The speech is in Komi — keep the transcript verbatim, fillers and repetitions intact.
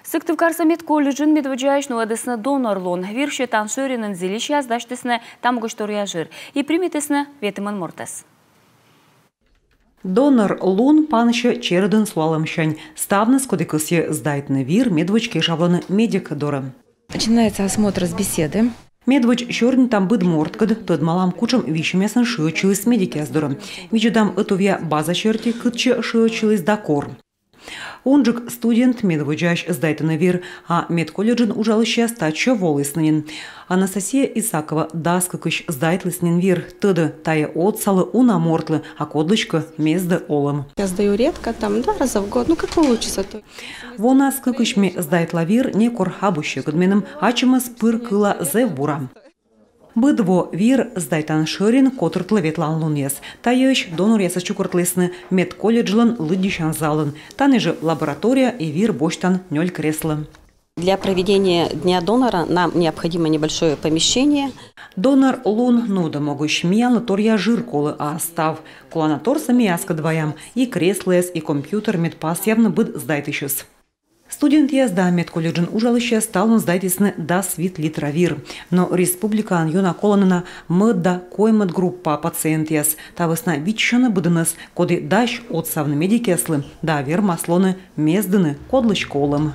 Сыктывкарса медколледжын медводдзаысь нуӧдісны донор лун. Вир сетан шӧринын зільысьяс дасьтісны та могысь торъя жыр и примитісны ветымын мортӧс. Донор лун пансьӧ черӧдын сулалӧмсянь. Ставныс, коді кӧсйӧ сдайтны вир, медводз кежавлӧны медик дорӧ. Начинается осмотр с беседы. Медводз сёрнитам быд морткӧд, тӧдмалам, кутшӧм висьӧмъясӧн шыӧдчыліс медикъяс дорӧ. Видзӧдам ӧтувъя база серти, кытчӧ шыӧдчыліс да кор. Унджык студент медводдзаысь сдайтӧны вир, а медколледжын уджалысьяс татчӧ волісны нин. Анастасия Исакова дас кыкысь сдайтліс нин вир. Тӧдӧ, тайӧ отсалӧ уна мортлы, а кодлыськӧ мездӧ олӧм. Я сдаю редко, там два раза в год, ну как получится. То есть... Вонас кыкысь ме сдайтла вир, некор абу сьӧкыд меным, ачымӧс пыр кыла зэв бура. Быд во вир сдайтан шӧрин котыртлӧ ветлан лунъяс. Тайӧысь доноръясӧс чукӧртлісны медколледжлӧн лыддьысян залын. Тані жӧ лаборатория и вир босьтан нёль кресло. Для проведения дня донора нам необходимо небольшое помещение. Донор лун нуӧдӧм могысь миянлы торъя жыр колӧ, а став коланаторсӧ ми аскӧд ваям: и креслояс, и компьютер, мед пасъявны быд сдайтысьӧс. Студентъяс да медколледжын уджалысьяс талун сдайтісны дас вит литра вир. Но республикаын ёна колӧны на мӧд да коймӧд группа пациентъяс. Та вӧсна виччысьӧны быдӧнӧс, коді дась отсавны медикъяслы да вермас лоны мездыны кодлыськӧ олӧм.